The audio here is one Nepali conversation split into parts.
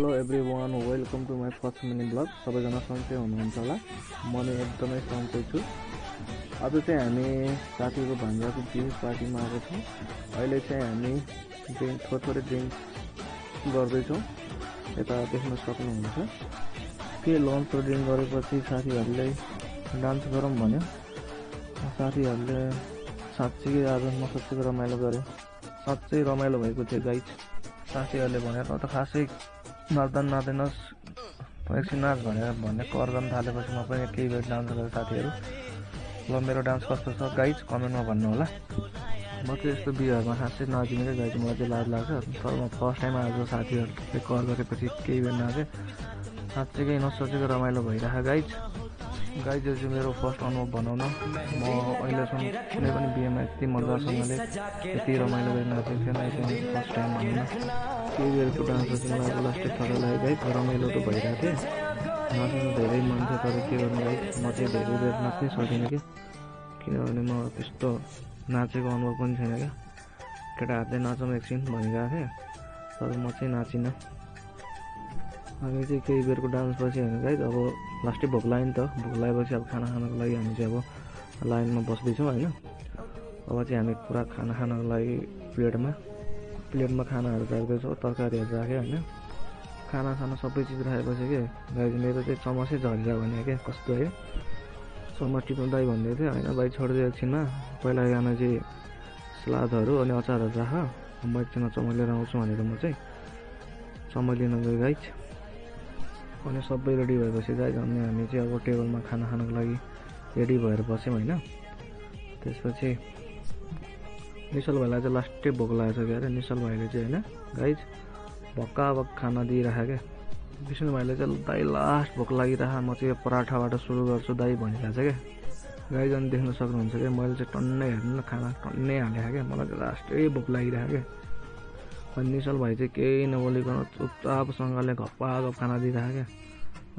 Hello everyone, welcome to my first mini vlog. सबैजना सन्चै हुनुहुन्छ होला। म नि एकदमै सन्चै छु। आज चाहिँ हामी साथीको भान्जाको बिहे पार्टीमा आएको छौँ। अहिले चाहिँ हामी थोरै ड्रिङ्क गर्दैछौँ। यता देख्न सक्नुहुन्छ। के लन्च र ड्रिङ्क गरेपछि साथीहरूले डान्स गरौँ भन्यो। साथीहरूले साँच्चै आज नसाँच्चै रमाइलो गरे। साँच्चै रमाइलो भएको थियो गाइज। साथीहरूले भने त खासै नाच्दा नाच्दैनस्, एकछिन नाच भन्ने कर गर्न थालेपछि म पनि केही बेर डान्स गरेँ। साथीहरू ल मेरो डान्स कस्तो छ गाइज कमेन्टमा भन्नु होला। म चाहिँ यस्तो बिहेहरूमा खासै नाचिदिनँ क्या गाइज, मलाई चाहिँ लाज लाग्छ। तर म फर्स्ट टाइम आज साथीहरूले कर गरेपछि केही बेर नाचेँ। साँच्चै नसोचेको रमाइलो भइरहेको गाइज। यो चाहिँ मेरो फर्स्ट अनुभव भनौँ न। म अहिलेसम्म कुनै पनि बिहेमा यति मजासँगले यति रमाइलो गरी नाचेको थिएन। यो चाहिँ फर्स्ट टाइम भनौँ न। केही बेरको डान्सपछि मलाई अब लास्टै थका लाग्यो गाइज। रमाइलो त भइरहेको थियो, नाच्नु धेरै मन थियो। तर के गर्नु गाइज, म चाहिँ धेरै बेर नाच्नै सक्दिनँ कि, किनभने म त्यस्तो नाचेको अनुभव पनि छैन क्या। केटाहरूले नाचौँ एकछिन भनिरहेको थिएँ, तर म चाहिँ नाचिनँ। हामी चाहिँ केही बेरको डान्सपछि होइन गाइज, अब लास्टै भोक लाग्यो नि त। भोक लागेपछि अब खाना खानको लागि हामी चाहिँ अब लाइनमा बस्दैछौँ होइन। अब चाहिँ हामी पुरा खाना खानको लागि प्लेटमा खानाहरू राख्दैछौँ, तरकारीहरू राख्यो होइन। खाना सबै चिज राखेपछि के गाइज मेरो चाहिँ चमचै झरिरहेको भने क्या, कस्तो है चमच टिप्नु दाइ भन्दै थियो होइन। भाइ छोडिदियो एकछिनमा, पहिला यहाँ चाहिँ सलादहरू अनि अचारहरू राख, म एकछिनमा चमच लिएर आउँछु भनेर म चाहिँ चमच लिन गएँ गाइज। अनि सबै रेडी भएपछि गाइज अनि हामी चाहिँ अब टेबलमा खाना खानको लागि रेडी भएर बस्यौँ होइन। त्यसपछि निश्चल भाइलाई चाहिँ लास्टै भोक लागेको छ क्या अरे। निश्चल भाइले चाहिँ होइन गाइज भक्का खाना दिइराख्यो क्या। विष्णु भाइले चाहिँ दाइ लास्ट भोक लागिरह, म चाहिँ पराठाबाट सुरु गर्छु दाइ भनिरहेको छ क्या गाइज। अनि देख्न सक्नुहुन्छ क्या, मैले चाहिँ टन्नै हेर्नु न खाना टन्नै हालेको क्या। मलाई चाहिँ लास्टै भोक लागिरहेको क्या। अनि निश्चल भाइ चाहिँ केही नबोलिकन चुपचापसँगले गप्पागप खाना दिइरहेको क्या।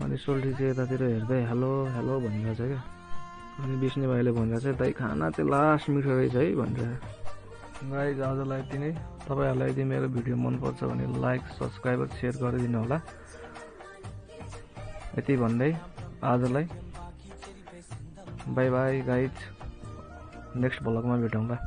अनि सोल्टी चाहिँ यतातिर हेर्दै हेलो हेलो भनिरहेको छ क्या। अनि विष्णु भाइले भनिरहेको छ दाइ खाना चाहिँ लास्ट मिठो रहेछ है भनिरहेको। गाइज आजलाई यति नै। तपाईँहरूलाई यदि मेरो भिडियो मनपर्छ भने लाइक सब्सक्राइब र सेयर गरिदिनु होला। यति भन्दै आजलाई बाई बाई गाइज, नेक्स्ट भ्लगमा भेटौँला।